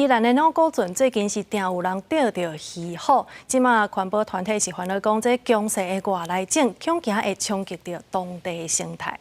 宜蘭的五股圳最近是定有人釣著魚虎，這馬環保團體是煩惱講，這強勢的外來種恐驚會衝擊著當地的生態。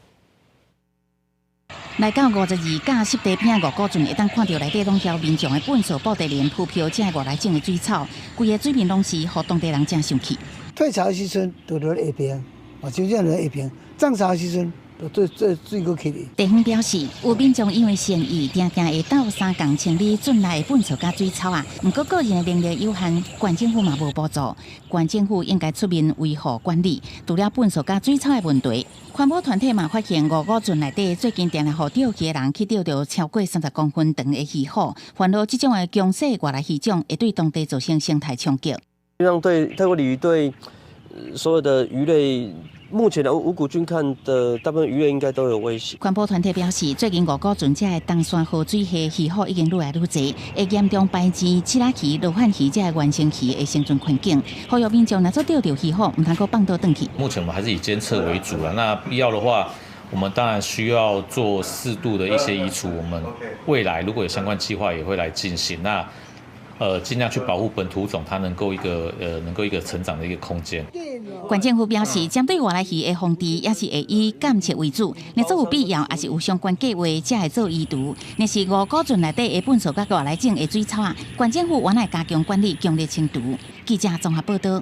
來到52甲濕地邊五股圳，會當看著內底攏囂民眾的糞掃、布袋蓮、浮漂這外來種的水草，規个水面攏是，予當地人誠生氣。退潮時陣就落下邊，哦，真正落下邊；漲潮時陣就做做水閣起來。地方表示，有民眾因為善意，定定會鬥相共清理圳內的糞掃佮水草啊。毋過個人的能力有限，縣政府嘛無補助，縣政府應該出面維護管理。除了糞掃佮水草的問題，環保團體嘛發現五股圳內底最近定定予釣魚的人去釣著超過30公分長的魚虎，煩惱這種的強勢外來魚種會對當地造成生態衝擊。讓對泰國鯉魚對所有的魚類，目前的無骨菌看的大部分魚類應該都有威脅。環保團體表示，最近五股圳這个冬山河水系魚虎已經愈來愈濟，會嚴重排擠七仔魚、羅漢魚這个原生魚的生存環境。呼籲民眾若做釣著魚虎，毋通閣放倒轉去。目前我們還是以監測為主啦，那必要的話，我們當然需要做適度的一些移除。我們未來如果有相關計劃，也會來進行。那盡量去保護本土種，它能夠一個成長的一個空間。縣政府表示，針對外來魚的防治，也是會以監測為主。若做有必要，抑是有相關計劃，才會做移除。若是五股圳內底的糞掃佮外來種的水草啊，縣政府原來加強管理，強力清除。記者綜合報道。